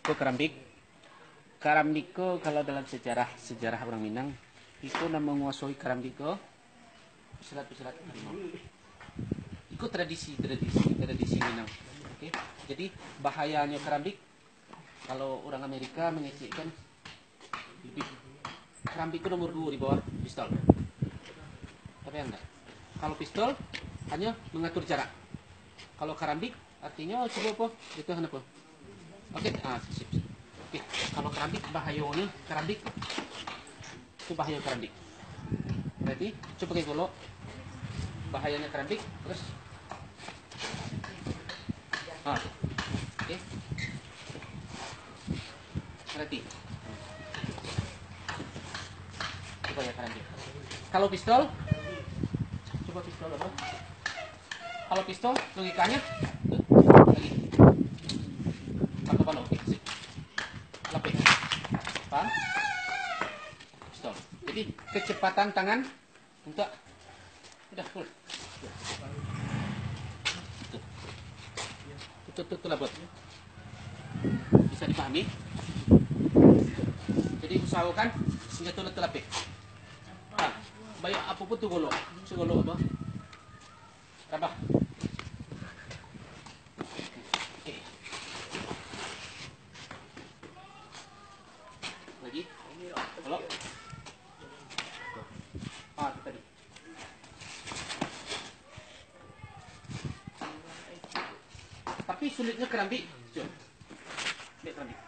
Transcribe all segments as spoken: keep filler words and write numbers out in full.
Ko karambik. Karambik ko kalau dalam sejarah, sejarah urang Minang, iko nan manguasoi karambik ko Pusilat-Pusilat Harimau. Iko tradisi, tradisi, tradisi Minang. Oke. Jadi bahayanyo karambik, kalau urang Amerika mangecekkan lebih, karambik ko nomor duo di bawah pistol. Tapi indak. Kalau pistol hanyo mangatur jarak. Kalau karambik artinyo cubo apo? Itu apo? Oke, ah, sip, sip. Oke, kalau karambik bahayonyo karambik. Itu bahayo karambik. Berarti cubo pakai golok. Bahayanyo karambik, terus. Ah. Oke. Berarti. Cubo ya karambik. Kalau pistol, cubo pistol apo? Kalau pistol, logikanyo, lagi. Satu balok, oke, sip. Lapeh. Paham? Pistol. Jadi, kecepatan tangan untuk, udah, full. Tuh. Tuh, tuh, tuh, tuh, lah, buat. Bisa dipahami? Jadi, usahokan senjata lah talapeh. Nah, baik apo pun tu golok. Segolok apo? Rabah. Oke. Lagi. Kalau. Ah, itu tadi. Tapi sulitnyo karambik. Cubo. Ambiak karambik.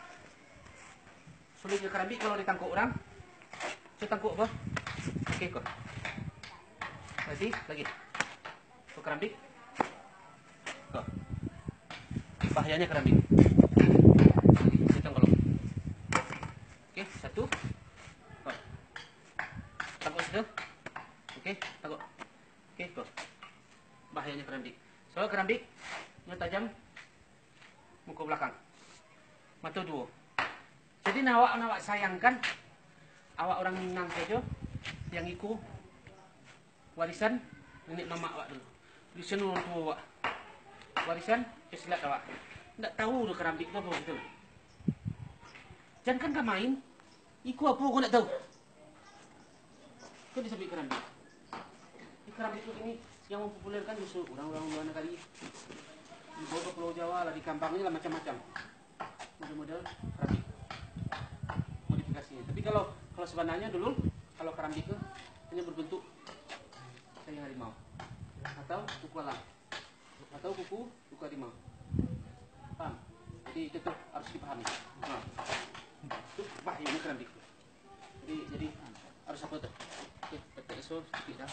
Sulitnyo karambik kalau ditangkok urang. Cubo tangkok apo? Oke, ko. Lagi, lagi. Ko karambik. Ko. Bahayanyo karambik. Lagi, cubo tangkok. Oke, satu. Ko. Tangkok situ. Oke, tangkok. Oke, ko. Bahayanyo karambik. Soal karambik, nyo tajam. Muko balakang. Mato duo. Jadi, nan awak, nan awak sayangkan, awak urang Minang sajo, yang iko warisan nenek mamak awak dulu. Warisan urang tuo awak. Warisan pesilat awak. Ndak tahu doh karambik tu apo gitu. Jankan ka main, iko apo ko ndak tahu. Kan disabuik karambik. Di karambik tu kini yang mempopulerkan justru urang-urang luar nagari. Dibawa ka Pulau Jawa lah, dikambangannyo lah macam-macam. Model-model karambik. Modifikasinyo. Tapi kalau, kalau sabananyo dulu, kalau karambik tu hanyo berbentuk tayiang harimau atau kuku alang atau kuku, kuku harimau. Paham? Jadi itu tu harus dipahami. Nah. Tu bahayanyo karambik tu. Jadi, jadi harus apo tu? Oke, petek so, sedikit dah.